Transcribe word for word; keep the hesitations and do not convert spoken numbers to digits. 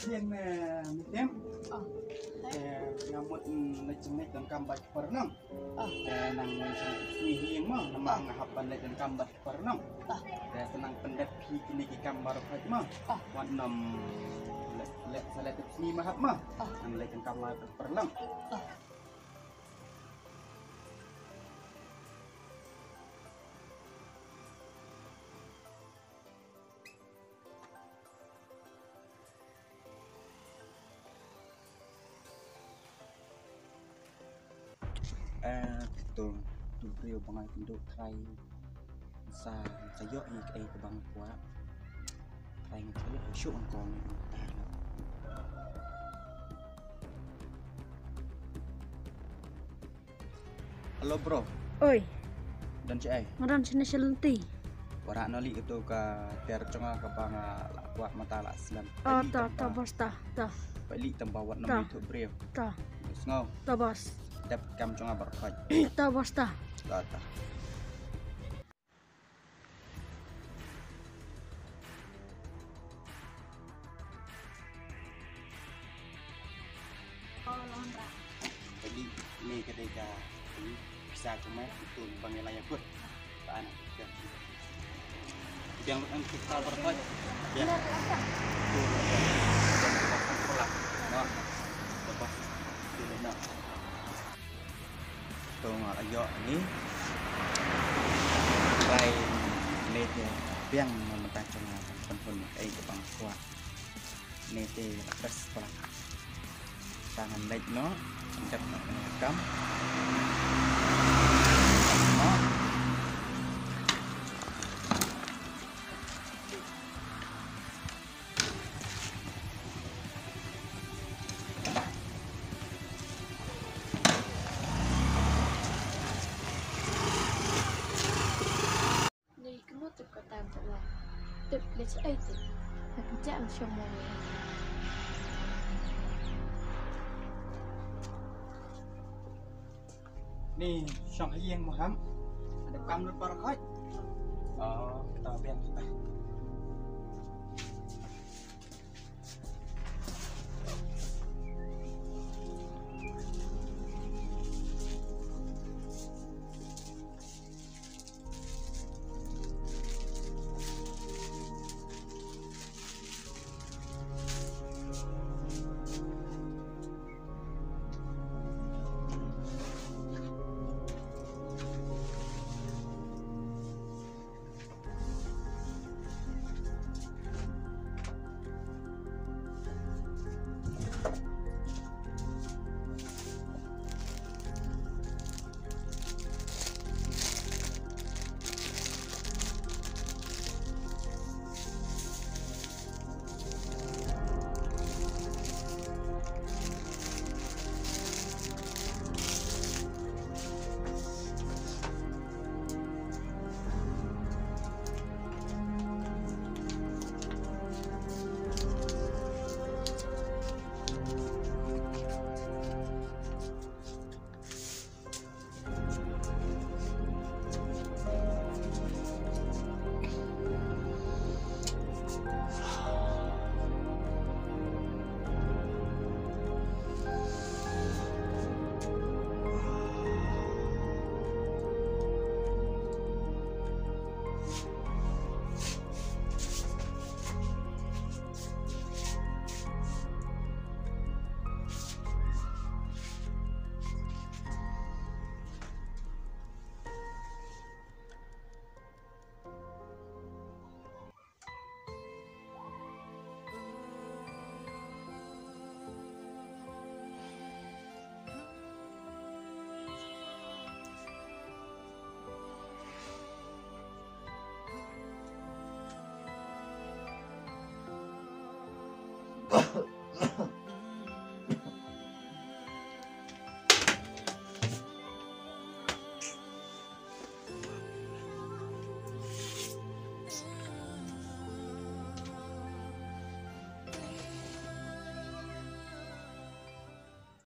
Ïeng, eh, Mitem. Ah. Eh, nga mut, mm, leit jingmut donkam bad ki para nong. Ah. Eh, nang leit jingmut hi ïeng mo, namar nga hap ban leit donkam bad ki para nong. Ah. Eh, te nang pyndep hi kine ki kam baroh khoit mo. Ah. Wat nym leit, leit sa leit tip sngi ma hap mo. Ah. Nang leit donkam bad ki para nong. Ah. Eh, to, to briew ba nga ïakynduh trai sa, sa ïoh ïa kaei kaba nga kwah. Trai nga sa ïoh shuh nga kong ïa ta. Hello bro. Oi. Don shaei? Nga don shane sha lynti. Wanrah noh lei kato ka tiar jong nga kaba nga la kwah mynta la slem. Oh, to, to boss, to, to. Peit lei tang ba wat nym ïathuh briew. To. Sngew. To boss. Dep kam jong nga baroh khoit. To boss, to. To, to. Peit lei, ne ka dei ka pisa jong me, uto ba ngi la ïakut. Ba ana. Biang lut nang kita baroh khoit. Biang. Sekolah. Noh. Lepas. Sini noh. To nga la ïoh ne. Trai ne te biang na mynta jong nga ban pynhun kaei kaba nga kwah. Ne te la best pala. Tang ngan leit noh, dep noh pynïakam. Noh. Dei kumno tip kata ka wah. Tip leh shaei tip. Hap jam shong mo. Ni shong ha ïing mo ham. Ada kam lut baroh khoit. Oh, kita biang kita.